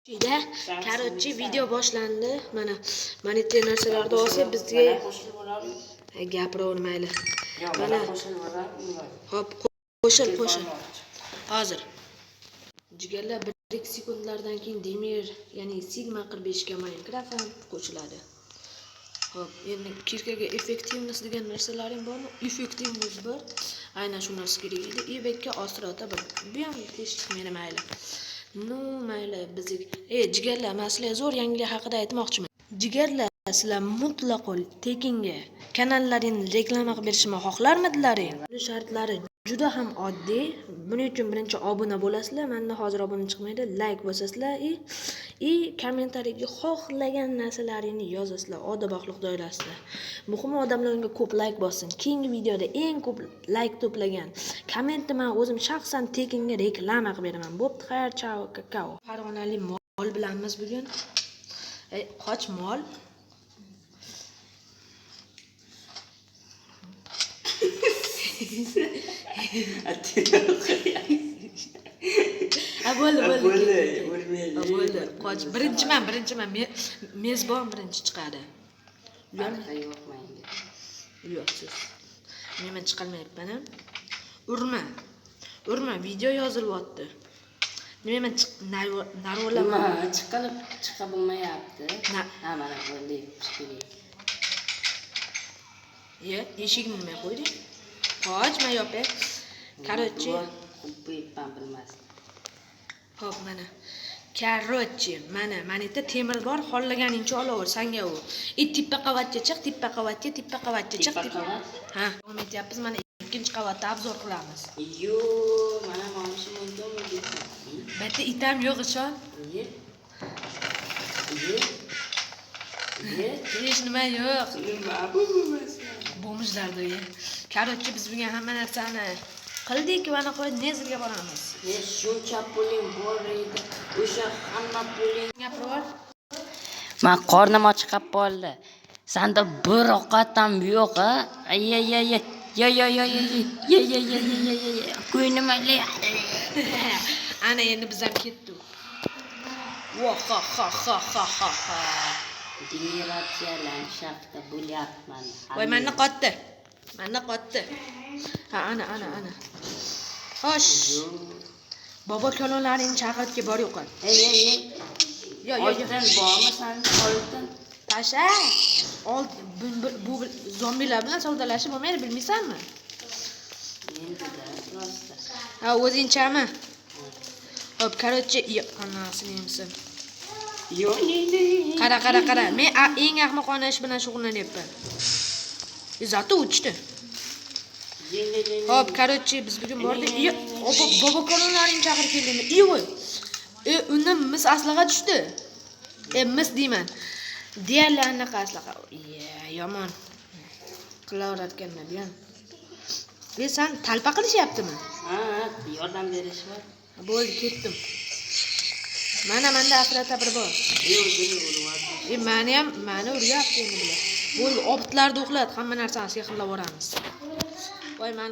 Uyda, короче, video boshlandi. Mana, mana yerda narsalarni olsak, bizga Qo'shilib olarmi? Gapiravermayli. Yo'q, Mana. mana qo'shilib olarmi? Hop, qo'shil, qo'shil. Hozir. Jigarlar, 1-2 sekundlardan keyin Demir, ya'ni Sigma 45 ga Minecraft ham qo'shiladi. Hop, endi кирка ga эффективность degan narsalaring bormi? Эффективность bir. Aynan shu narsa kerak edi. И bu yerga острота bir. Bu ham tez chiqmaydi, mayli. Ну, mayli, bizga. Ey, jigarlar, men sizlarga zo'r yangilik haqida aytmoqchiman. Jigarlar, sizlar mutlaqo tekinga kanallaringni reklama qilib berishimni xohlarmidilaring? Buni shartlari juda ham oddiy. Buning uchun birinchi obuna bo'lasizlar. Menda hozir obuna chiqmaydi. Like bosasizlar и kommentariyaga xohlagan narsalaringni yozasizlar odob axloq doirasida. Muhimi, odamlar unga ko'p like bossin. Keyingi videoda eng ko'p like to'plagan kommentni men o'zim shaxsan tekinga reklama qilib beraman. Bo'pti, xayr, chao, kakao. Farg'onalik mol bilanmiz bugun. Ey, qoch, mol. Ha, bo'ldi, bo'ldi. Bo'ldi, o'lmaydi. Ha, bo'ldi. Qoch. Birinchiman, birinchiman. Mezbon birinchi chiqadi. Farqi yo'q menga. Uyatsiz. Men chiqolmayapman a. Urma. Urma, video yozilyapti. Nima, men chiq narvolaman. Nima, chiqilib chiqa bo'lmayapti. Ha, mana bo'ldi, chiqing. Ye, eshigini nima qo'yding? Qoch, men yopay. Короче, Qo'yibman, bilmasdim. Hop, mana. Короче, mana, mana yerda temir bor, xohlaganingcha olaver, sanga u. И tepa qavatga chiq, tepa qavatga, tepa qavatga chiq. Tepa qavat? Ha, davom etyapmiz. Mana ikkinchi qavatda обзор qilamiz. Yo, mana olishim mumkinmi deysan? Bu yerda itam yo'q, ishon. Ye. Ye. Ye. Hech nima yo'q. Nima bu bo'lmasa? Бомж larda. Короче, biz bugun hamma narsani qildik va nihoyat Nezerga boramiz. Ne shuncha puling bor edi. O'sha hamma puling. Gapirib yubor. Man qornim ochiqib qoldi. Sanda bir ovqat ham yo'q, a? Ay ay ay ay. Yo yo yo yo yo yo yo yo yo yo yo. Ko'nglim Ana endi biz ham ketdik. Va ha ha ha ha ha ha. Generatsiya landshaftda bo'lyapman. Voy, mani qotdi. Mani qotdi. Ha, ana, ana, ana. Xo'sh. Bobo kalonlaringni chaqirib bor yo'qol. Ey ey ey. Yo, yo, yo. Oltin bormi sanda, oltin? Tasha. Old bu zombilar bilan savdolashib bo'lmaydi, bilmaysanmi? Endi-da, rosta. Ha, o'zingchami? Hop, короче, anasini yemsin. Yo, ne ne. Qara, qara, qara. Men eng ahmoqona ish bilan shug'ullanyapman. E, зато uchdi. Hop, короче, biz bugun bordik. Yo, bobo kalonlaringni chaqirib keldingmi? Iy, e, undan mis aslaha tushdi. E, mis deyman. Deyarli anaqa aslaha. Ye, yomon. Qilaverarkanlar bu ham. E, san talpa qilishyaptimi? Ha, yordam berish bor. Bo'ldi, ketdim. Mana menda operator bor. Yo'q, yo'q, uryapti. E, mani ham, mani uryapti endi bular. Bo'ldi, obidlarni uxlat, hamma narsani sehrlab yuboramiz. Voy, mani